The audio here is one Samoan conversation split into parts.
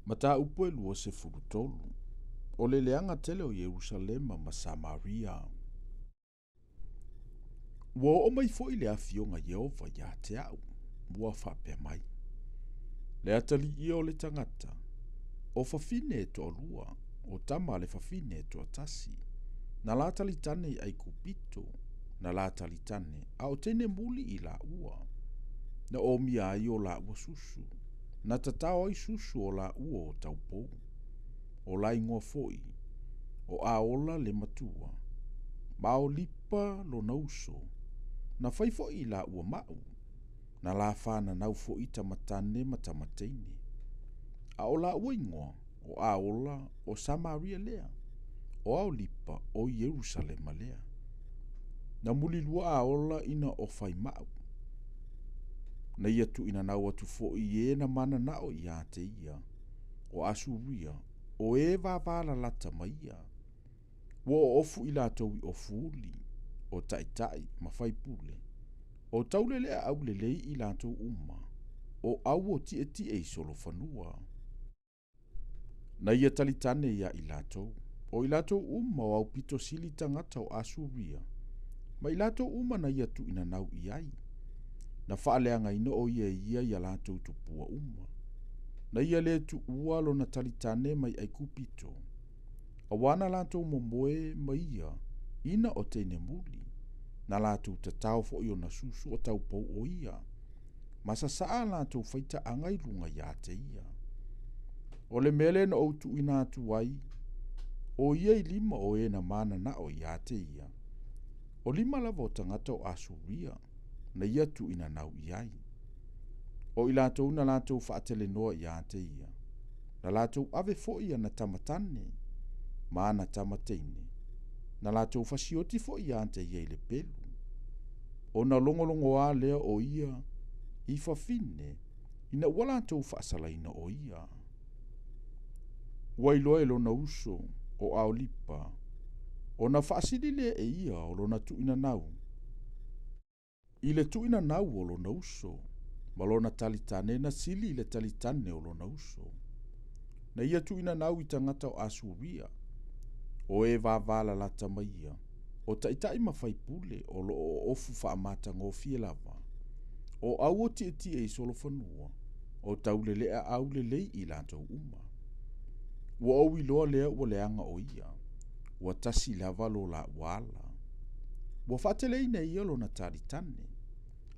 Mataupu e 23. O le leaga tele o Ierusalema ma Samaria. Ua oo mai foi le afioga Ieova ia te au, ua faapea mai, Le atalii ia o le tagata, o fafine e toalua, o tama a le fafine e toatasi, na la talitane i Aikupito, na la talitane, a o teine muli i laua. Na omia ai o laua susu, na tatao ai susu o laua o taupou. O la igoa foi, o Aola le matua, ma o Lipa lona uso. Na fai foi i laua mau, na la fananau foi tamatane ma tamateine. A o laua igoa, o Aola, o Samaria lea, o Aolipa, o Ierusalema lea. Na mulilua Aola ina o fai mau. Na ia tuuinanau atu foi i e na mananao ia te ia, o Asuria, o e vavalalata ma ia. Ua oofu i latou i ofu uli, o taitai ma faipule. O taulelea aulelei i latou uma, o au o tietie i solofanua. Na ia talitane ia i latou, o i latou uma o aupito sili tagata o Asuria, ma i latou uma na ia tuuinanau i ai. Na faaleagaina o ia e ia ia latou tupua uma. Na ia le tuua lona talitane mai Aikupito, auā na latou momoe ma ia ina o teine muli, na latou tatao foi ona susu o taupou o ia, ma sasaa a latou faitaaga i luga ia te ia. O le mea lea na ou tuuina atu ai, o ia i lima o e na mananao ia te ia. O lima lava o tagata o Asuria, na ia tuuinanau i ai. O i latou na latou faatelenoa ia te ia. Na latou ave foi ana tamatane, ma ana tamateine. Na latou fasioti foi ia te ia i le pelu. Ona logologoa lea o ia i fafine, ina ua latou faasalaina o ia. Ua iloa e lona uso, o Aolipa, ona faasili lea e ia o lona tuuinanau. I le tuuinanau o lona uso, ma lona talitane na sili i le talitane o lona uso. Na ia tuuinanau i tagata o Asuria, o e vavalalata ma ia, o taitai ma faipule o loo oofu faamatagofie lava, o au o tietie i solofanua, o taulelea aulelei i latou uma. Ua ou iloa lea ua leaga o ia, ua tasi lava lo laua ala. Ua faateleina e ia lona talitane,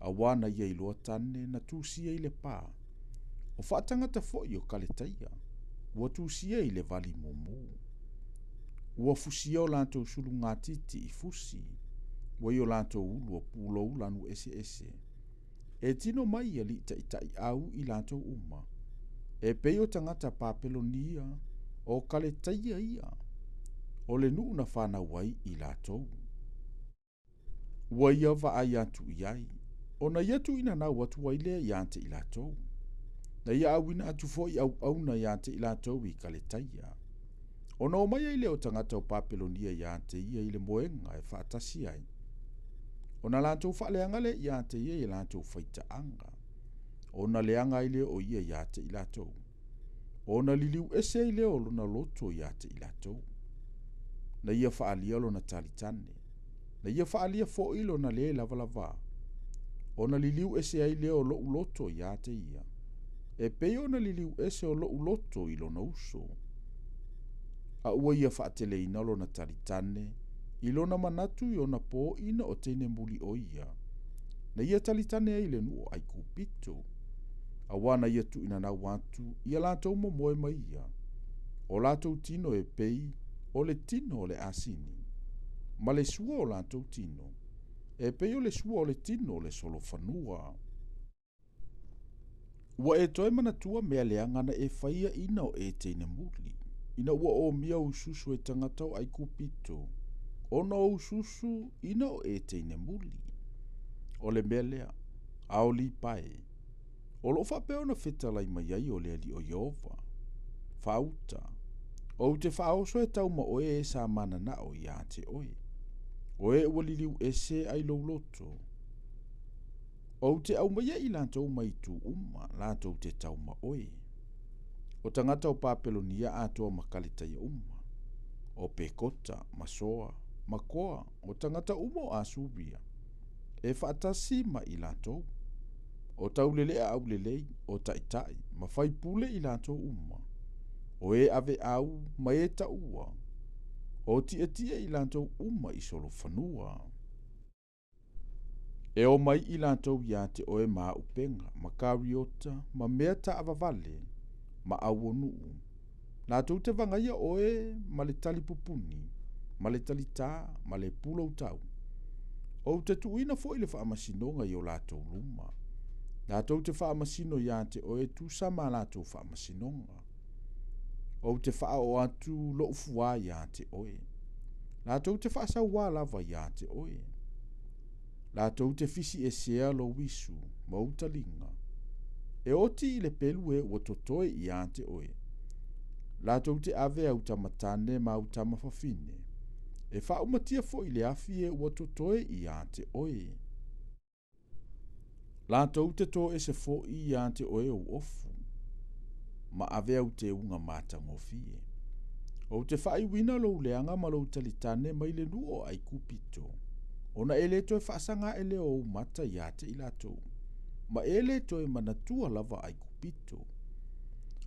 auā na ia iloa tane na tusia i le pā. O faatagata foi o Kaletaia, ua tusia i le vali mumu. Ua fusia o latou sulugatiti i fusi, ua i o latou ulu o pulou lanu eseese. E tino mai i alii taitai au i latou uma, e pei o tagata Papelonia, o Kaletaia ia, o le nuu na fanau ai i latou. Ua ia vaai atu i ai, ona ia tuuinanau atu ai lea ia te i latou. Na ia auina atu foi auauna ia te i latou i Kaletaia. Ona omai ai lea o tagata o Papelonia ia te ia i le moega e faatasi ai. Ona latou faaleaga lea ia te ia i latou faitaaga. Ona leaga ai lea o ia ia te i latou. Ona liliu ese ai lea o lona loto ia te i latou. Na ia faalia lona talitane. Na ia faalia foi lona le lavalava. Ona liliu ese ai lea o lou loto ia te ia. E pei ona liliu ese o lou loto i lona uso. A ua ia faateleina lona talitane, i lona manatu i ona po ina o teine muli o ia. Na ia talitane ai le nuu o Aikupito. Auā na ia tuuinanau atu ia latou momoe ma ia. O latou tino e pei o le tino o le asini, ma le sua o latou tino, e pei o le sua o le tino o le solofanua. Ua e toe manatua mea leaga na e faia ina o e teine muli, ina ua omia ou susu e tagata o Aikupito, ona o ou susu ina o e teine muli. O le mea lea, Aolipa e, o loo faapea ona fetalai mai ai o le Alii o Ieova. Faauta, ou te faaoso e tau ma oe e sa mananao ia te oe. O e ua liliu ese ai lou loto. Ou te aumaia i latou mai itu uma, latou te tau ma oe. O tagata o Papelonia atoa ma Kaletaia uma, o Pekota ma Soa ma Koa, o tagata uma o Asuria, e faatasi ma i latou. O taulelea aulelei, o taitai, ma faipule i latou uma, o e aveau ma e taua, o tietie i latou uma i solofanua. E omai i latou iā te oe ma auupega, ma kariota, ma mea taavavale, ma auonuu, latou te vagaia oe ma le talipupuni, ma le talitā, ma le puloutau. Ou te tuuina foi le faamasinoga i o latou luma. Latou te faamasino iā te oe e tusa ma latou faamasinoga. Ou te faaoo atu lou fuā iā te oe. Latou te faasauā lava iā te oe. Latou te fisiesea lou isu ma ou taliga. E oti i le pelu e ua totoe iā te oe. Latou te ave au tama tane ma au tama fafine. E faaumatia foi i le afi e ua totoe iā te oe. Latou te toese foi iā te oe ou ofu, ma ave au teuga matagofie. Ou te faaiuina lou leaga ma lou talitane mai le nuu o Aikupito, ona e le toe faasaga ae lea o ou mata iā te i latou, ma e le toe manatua lava Aikupito.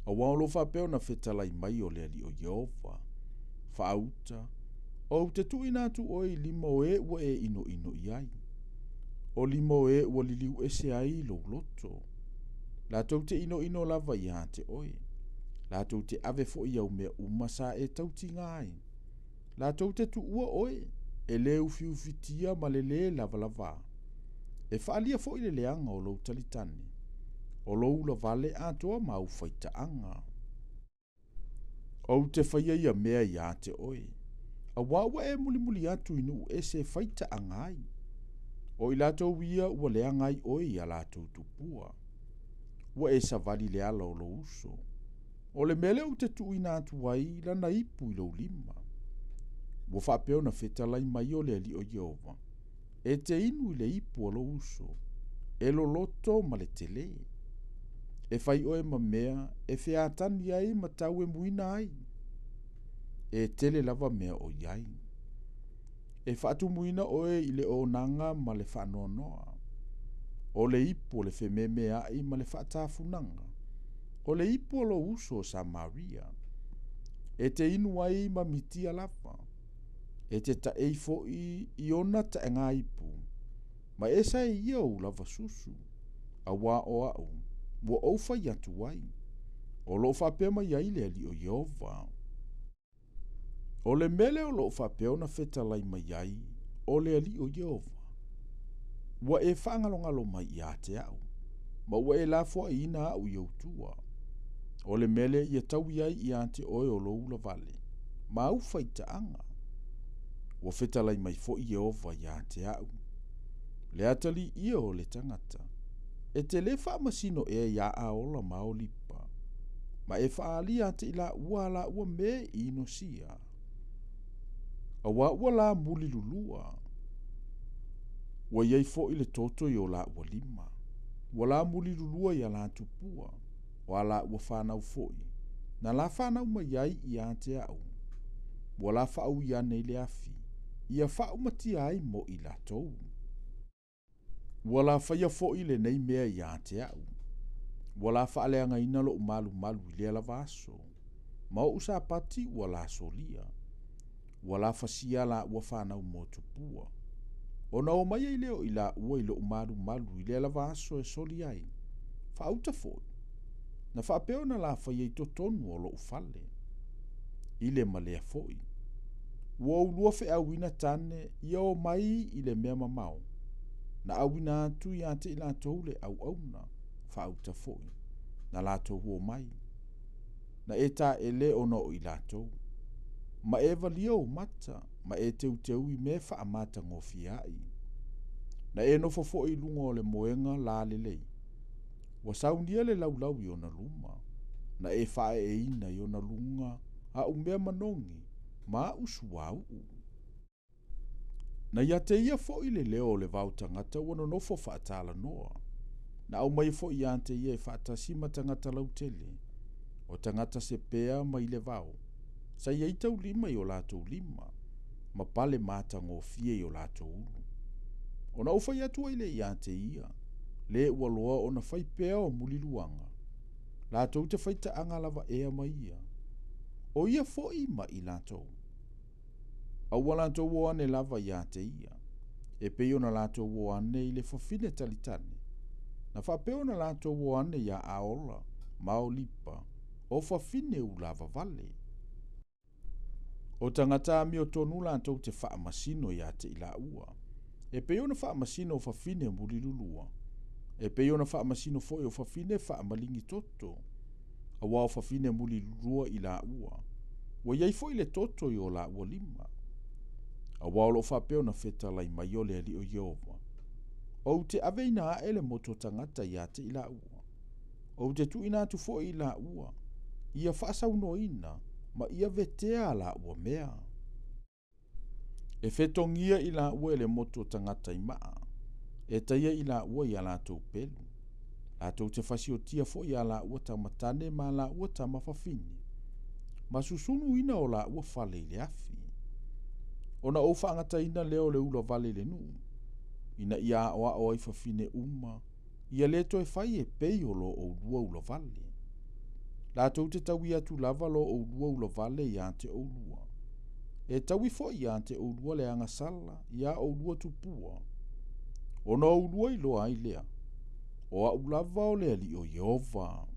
Auā o lo o faapea ona fetalai mai o le Alii o Ieova, Faauta, ou te tuuina atu oe i lima o e ua e inoino i ai, o lima o e ua liliu ese ai lou loto. Latou te inoino lava iā te oe, latou te ave foi i au mea uma sa e tautiga ai. Latou te tuua oe, e le ufiufitia ma le lē lavalavā. E faaalia foi le leaga o lou talitane, o lou ulavale atoa ma au faitaaga. Ou te faia ia mea iā te oe, auā ua e mulimuli atu i nuu ese e faitaaga ai. O i latou ia ua leaga ai oe i a latou tupua. Ua e savali i le ala o lou uso. O le mea lea ou te tuuina atu ai lana ipu i lou lima. Ua faapea ona fetalai mai o le Alii o Ieova, E te inu i le ipu a lou uso, e loloto ma le telē. E fai oe ma mea e featani ai ma tauemuina ai. E tele lava mea o i ai. E faatumuina oe i le onaga ma le faanoanoa. O le ipu o le fememeai ma le faatafunaga, o le ipu o lou uso o Samaria. E te inu ai ma mitia lava. E te taei foi i ona taegā ipu, ma esa e ia ou lava susu, auā o au, ua ou fai atu ai. O lo o faapea mai ai le Alii o Ieova. O le mea lea o lo o faapea ona fetalai mai ai o le Alii o Ieova, Ua e faagalogalo mai iā te au, ma ua e lafoaiina au i ou tua. O le mea lea ia taui ai iā te oe o lou ulavale, ma au faitaaga. Ua fetalai mai foi Ieova iā te au, Le atalii ia o le tagata, e te lē faamasino ea iā Aola ma Aolipa, ma e faaali iā te i laua a laua mea e inosia. Auā ua la muli lulua. Ua i ai foi le toto i o laua lima. Ua la muli lulua i a la tupua, o a laua fanau foi, na la fanau mai ai iā te au. Ua la faaui ane i le afi, ia faaumatia ai mo i latou. Ua la faia foi lenei mea iā te au. Ua la faaleagaina lou malumalu i lea lava aso, ma oʻu sapati ua la solia. Ua la fasia laua fanau motupua. Ona omai ai lea o i laua i lou malumalu i lea lava aso e soli ai. Faauta foi, na faapea ona la faia i totonu o lou fale. I le ma lea foi, ua ou lua feauina tane ia omai i le mea mamao, na auina atu iā te i latou le auauna, faauta foi, na latou omai. Na e taele ona o i latou, ma e valia ou mata, ma e teuteu i mea e faamatagofie ai. Na e nofo foi i luga o le moega lalelei, ua saunia le laulau i ona luma, na e faaeeina i ona luga aʻu mea manogi ma aʻu suauu. Na ia te ia foi le leo o le vao tagata ua nonofo faatalanoa. Na aumaia foi ia te ia e faatasi ma tagata lautele. O tagata sepea mai le vao, sa i ai taulima i o latou lima, ma pale matagofie i o latou ulu. Ona ou fai atu ai lea ia te ia, le ua loa ona fai pea o muliluaga, latou te faitaaga lava ea ma ia, o ia foi ma i latou. A ua latou o ane lava ia te ia, e pei ona latou o ane i le fafine talitane, na faapea ona latou o ane iā Aola ma Olipa, o fafine ulavavale. O tagata amiotonu latou te faamasino ia te i laua, e pei ona faamasino o fafine mulilulua, e pei ona faamasino foi o fafine faamaligi toto, auā o fafine mulilulua i laua, ua i ai foi le toto i o laua lima. Auā o loo faapea ona fetalai mai o le Alii o Ieova, ou te aveina ae le motu o tagata ia te i laua, ou te tuuina atu foi i laua, ia faasaunoaina ma ia vetea a laua mea. E fetogia i laua e le motu o tagata i maa, e taia i laua i a latou pelu. Latou te fasiotia foi i a laua tama tane ma a laua tama fafine, ma susunuina o laua fale i le afi. Ona ou faagataina lea o le ulavale i le nuu, ina ia aoao ai fafine uma, ia le toe fai e pei o lo oulua ulavale. Latou te taui atu lava lo oulua ulavale ia te oulua. E taui foi ia te oulua le agasala ia oulua tupua. Ona oulua iloa ai lea, o au lava o le Alii o Ieova.